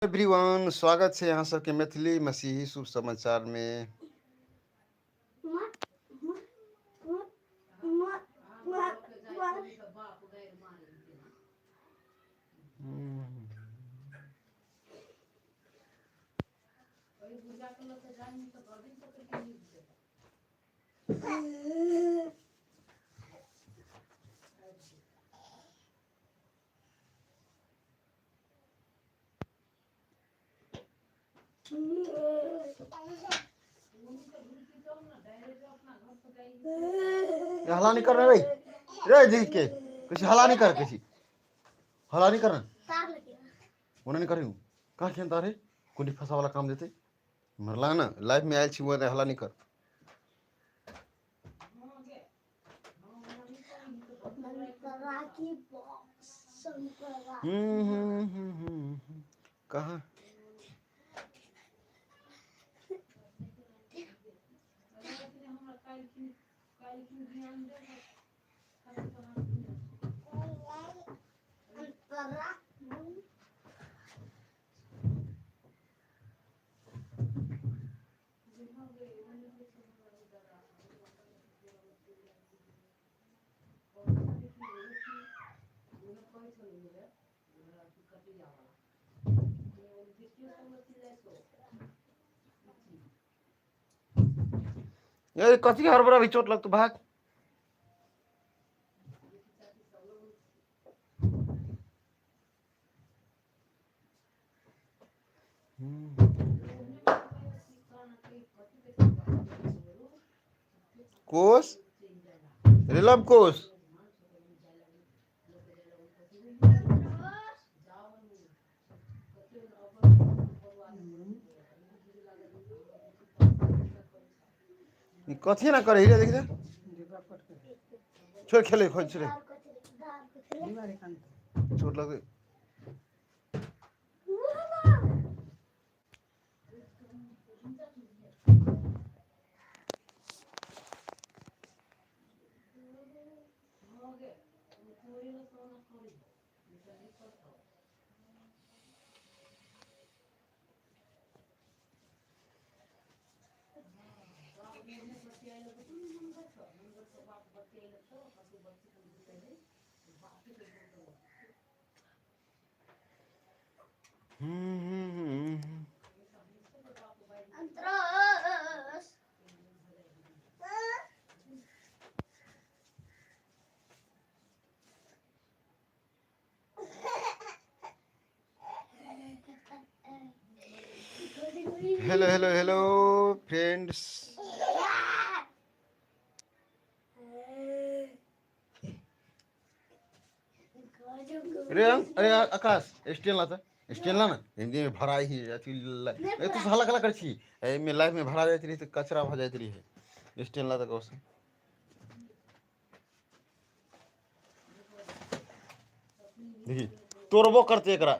Everyone, स्वागत छै अहाँ सबके मैथिली मसीही शुभ समाचार में। हला नहीं करना रे रे जी के किसी हला नहीं कर, किसी हला नहीं करना, ओना नहीं करी। कहाँ खेल तारे कुंडी फंसा वाला काम देते मरला ना। लाइफ में आयल छी वो हला नहीं कर। कहाँ यार कथी हड़बड़ा अभी चोट लगतो भाग। कोष रिलम कोष कथी ना करे रे, देख दे छोड़ खेले खोल छोड़ चोट लग। Hello hello hello friends, अरे अरे आकाश स्टेन ला था, स्टेन ला ना। हिंदी में भराई ही अथी ए तो हल्ला हल्ला कर छी ए में लाइफ में भरा जाइत रही तो कचरा भ जाइत रही। स्टेन ला त कौस देखी तोड़बो करते एकरा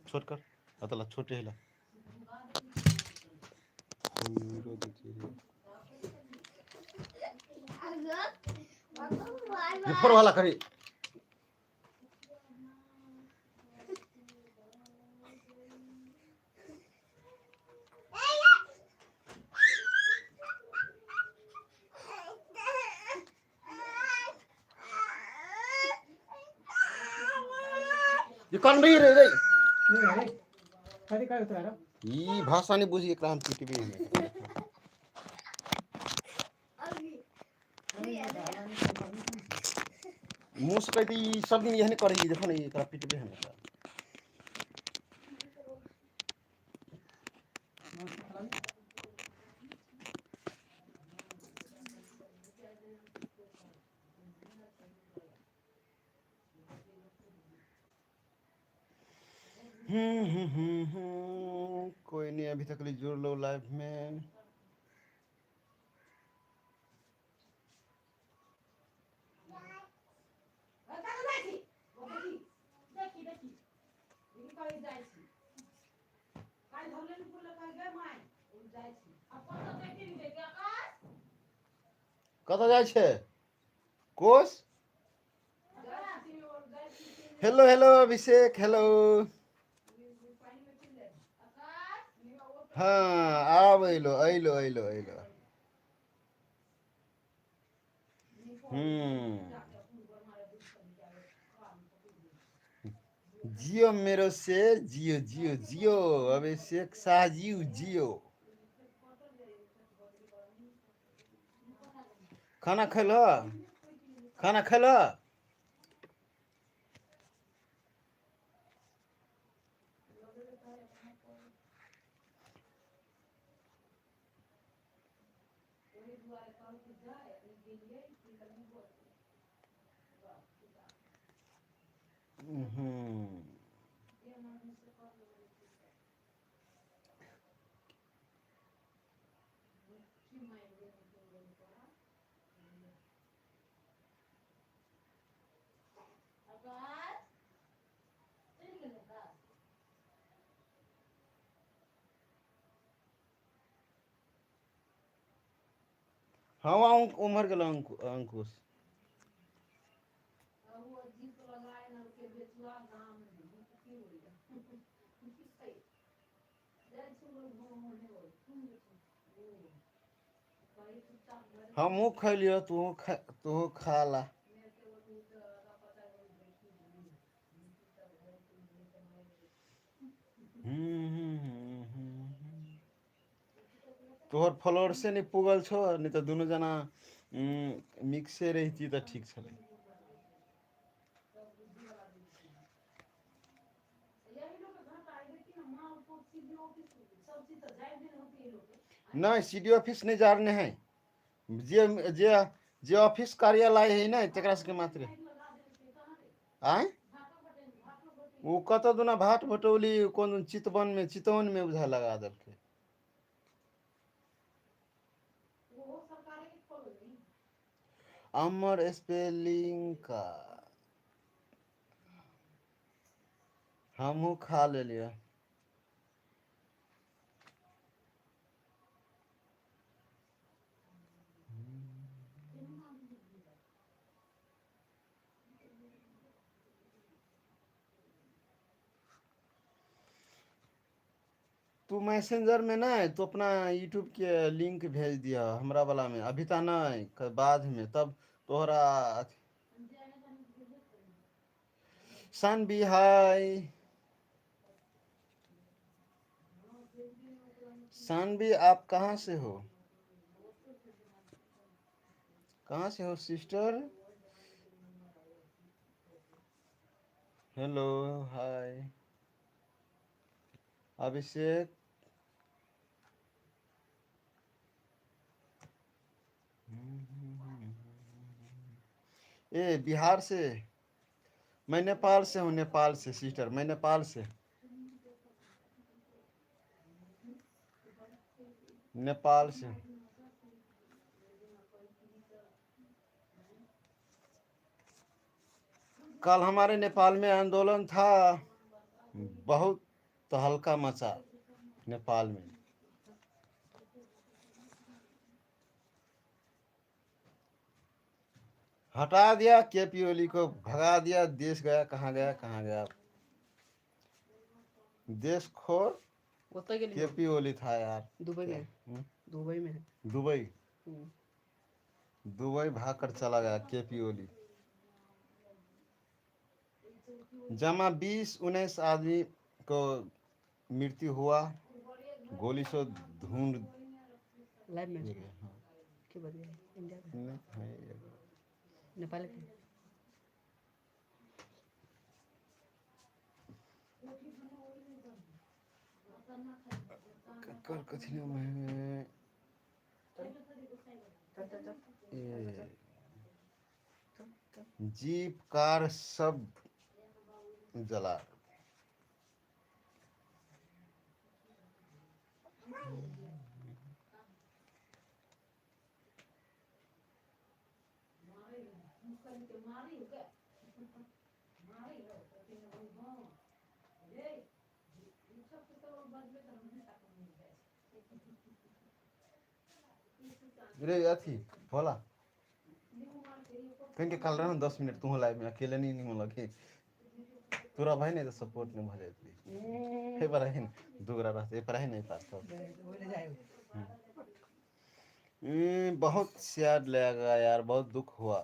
छोट कर अतला छोटे हेला फोर वाला करी। ये कौन भी रे रे ई भाषा नहीं बुझी एकरा हम पीटबे। मुँह से कहती सब दिन यही करी, देखो ना एकरा पीटबे हम। कोई नहीं अभी तक जुड़ लो लाइव में। कतऽ जाइ छै कोश? Hello hello Abhishek, hello. हँ आब अयलो अयलो अयलो अयलो हूँ जियो मेरो शेर जियो जियो जियो अभिषेक शाह जी जियो खाना खैलह खाना खैलह हूँ हँ उम्हर गेलो अंकुश हमहूँ खैलियौ तूहू खा तूहू खा ला तोहर फॉलोअर्से नहि पुगल छौ नहि तऽ दुनू जना मिक्से रहिती तऽ ठीक छलै नहि सी डी ऑफिस नहि जारने है जे जे जे ऑफिस कार्यालय है ने तकरा सबके मात्रे आँय ओ कतऽ दुना भाट भटौली कोन चितवन में चितवन में बुझा लगा देलकै अमर स्पेलिंग का हमहूँ खा लेलियै तू मैसेंजर में नहीं तू अपना यूट्यूब के लिंक भेज दिया हमरा वाला में अभी ता नहीं बाद में तब तोहरा सानवी हाय सानवी आप कहाँ से हो कहाँ से हो सिस्टर हेलो हाय अभिषेक ए बिहार से मैं नेपाल से हूँ नेपाल से सिस्टर मैं नेपाल से नेपाल से कल हमारे नेपाल में आंदोलन था बहुत तहलका मचा नेपाल में हटा दिया केपी ओली को भगा दिया देश गया कहाँ गया कहाँ गया देश खोर ओतऽ गेली केपी ओली था यार दुबई में हम्म? दुबई में है दुबई हम्म। दुबई भाग कर चला गया केपी ओली जमा 20-19 आदमी को मृत्यु हुआ गोली से ढूंढ लाइव में दिए गए। हाँ। के बतिया इंडिया के नहीं, है ये। नेपाल के ककर कथी नाम है ये जीप कार सब जला रे अथी भोला कहीं के कल रहा 10 मिनट तू लाइव में अकेले नहीं नहीं लगे। तोरा भाई नहि तऽ सपोर्ट नहि भऽ जाइत रही। हे पर रही ने दू गोरा रहतै, एहि पर रही ने, एहि पार सब। बहुत सैड लगा यार, बहुत दुख हुआ।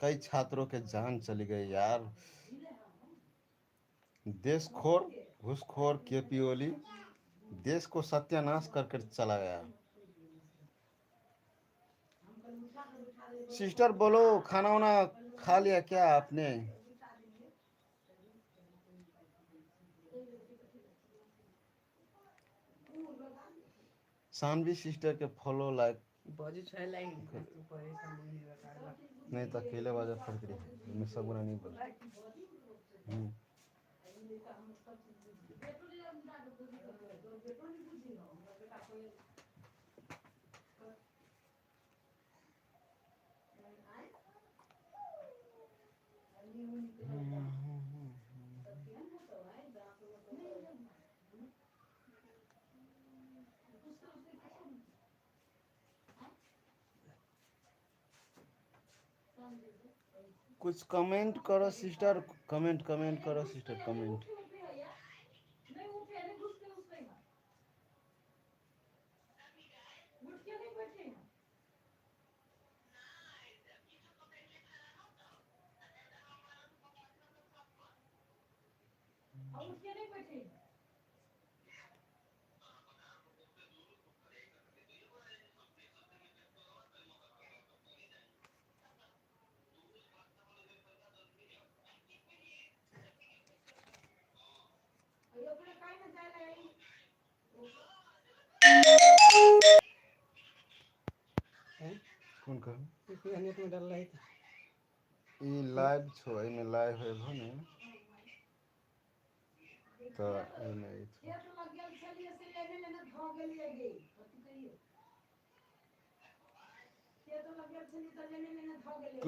कई छात्रों के जान चली गई यार। देशखोर घुसखोर केपी ओली देश को सत्यानाश करके चला गया। सिस्टर बोलो, खाना वाना खा लिया क्या आपने? सानवी सिस्टर के फॉलो लाइक। बाजू छै लाइन ऊपर ही सामने बता। नहीं तो अकेले बाजा फर्क रही है, सब गोरा नहीं बोल। कुछ कमेंट करो सिस्टर, कमेंट कमेंट करो सिस्टर, कमेंट। कोन कह? नेट में डाल रही थी। ई लाइव छो, एहिमे लाइव हेबो ने तऽ एहिमे ई छौ।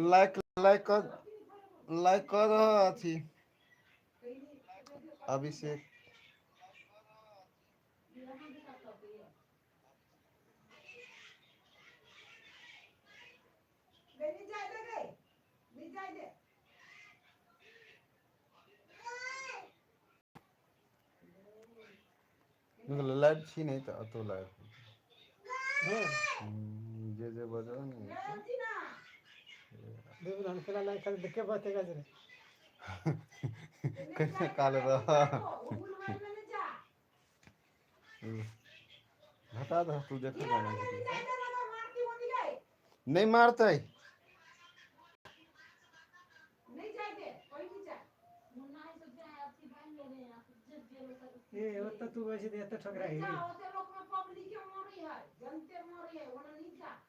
लाइक लाइक कर, लाइक कर अथी अभिषेक। लाइव छी नहीं तऽ अतो लाइव। हाँ। जे जे बजल ने। लाइक देखे बात है। कैसे काल रह हटा दे तू, देख गाना नहीं मारते। ए ओत तू वैसे दे तो ठोकरा है।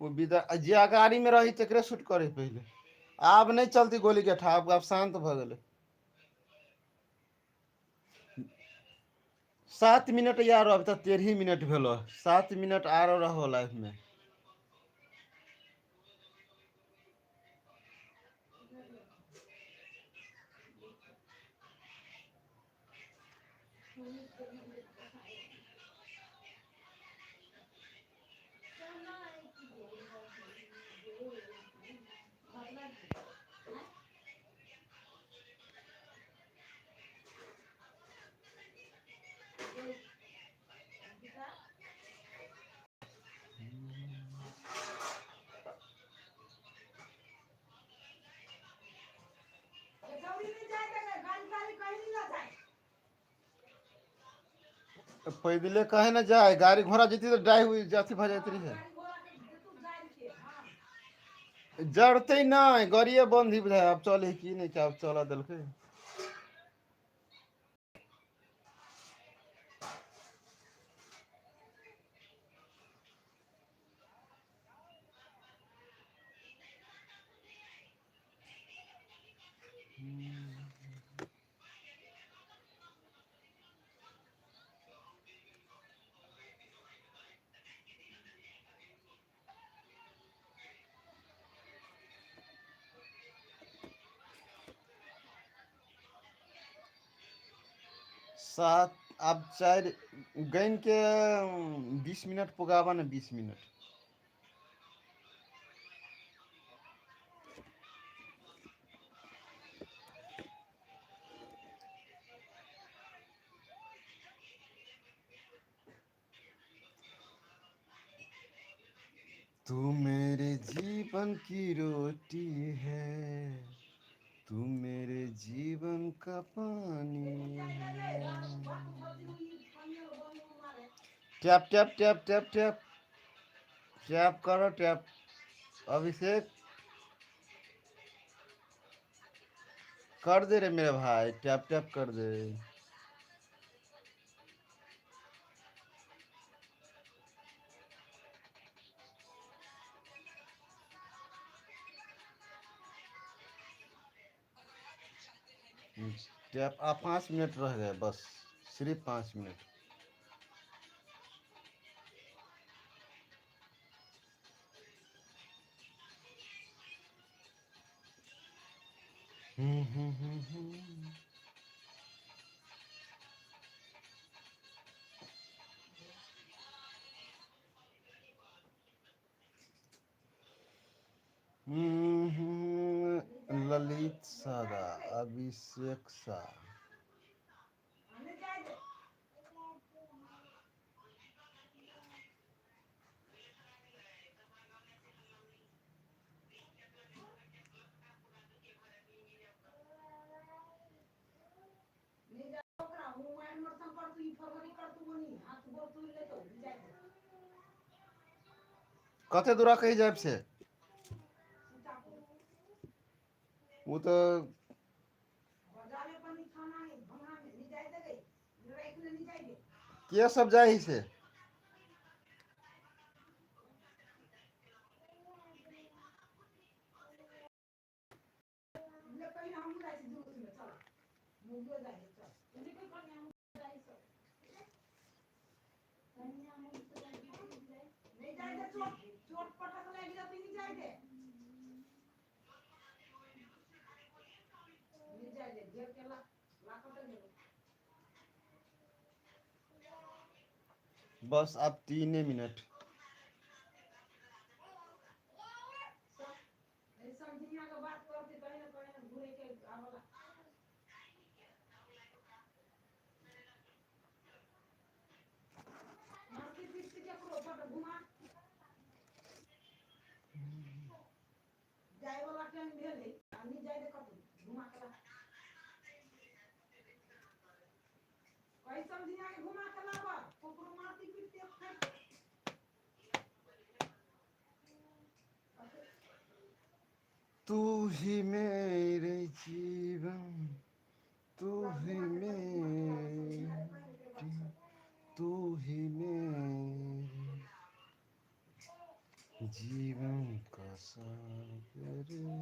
वो विदा जे अगाड़ी में रही तकरे शूट करे पहले। आब नहीं चलती गोली के ठा, आब शांत भ गेलै। 7 मिनट यार, अब तक 13 मिनट भेलो, 7 मिनट आरो रहो लाइफ में। पैदले कहे न जाए, गाड़ी घोड़ा जेती तो डाई हुई जाती भ जाती रही। जड़ते नहीं, गाड़िए बंद ही बुझाय। अब चले की नहीं, अब चला देलकै। सात आब चारि गनि के 20 मिनट पुगाबऽ ने, 20 मिनट। तू मेरे जीवन की रोटी है, तू मेरे जीवन का पानी है। Tap tap tap tap tap tap करो टैप। अभिषेक कर दे रे मेरे भाई, टैप टैप कर दे। टैप आप 5 मिनट रह गए बस, सिर्फ 5 मिनट। हम्म हम्म हम्म हम्म। ललित सादा, अभिषेक शाह। कते दूरा कही जाब से ओ तऽ के सब जाइ से? बस अब 3 मिनट। तू ही मेरे जीवन, तू ही मेरे, तू ही मेरे जीवन का सागर है।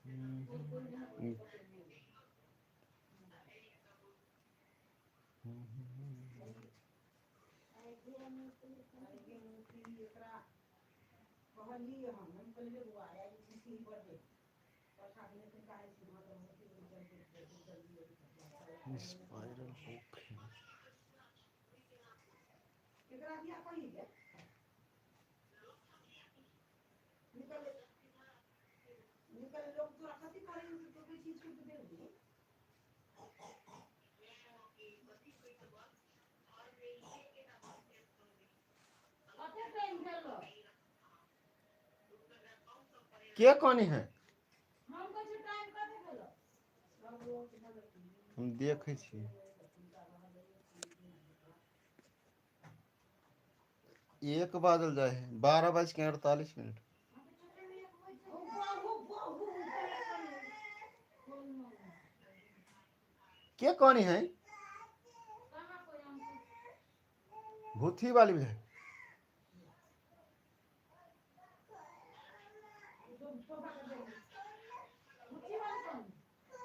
हम्म, स्पाइरल हुक है। के कौन है? हम देखै छी। 1 बाजल जाइ है, 12 बज के 48 मिनट। के कौन है? भूथी वाली भी है।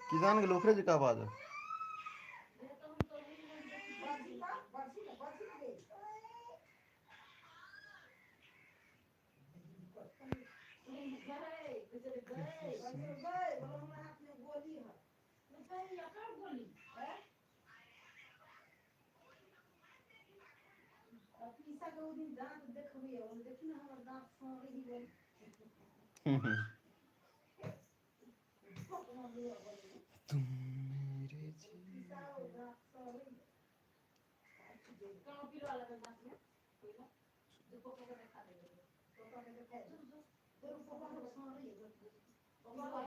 की जान गेल ओकरे जकाँ बाजल। तुम मेरे जीवन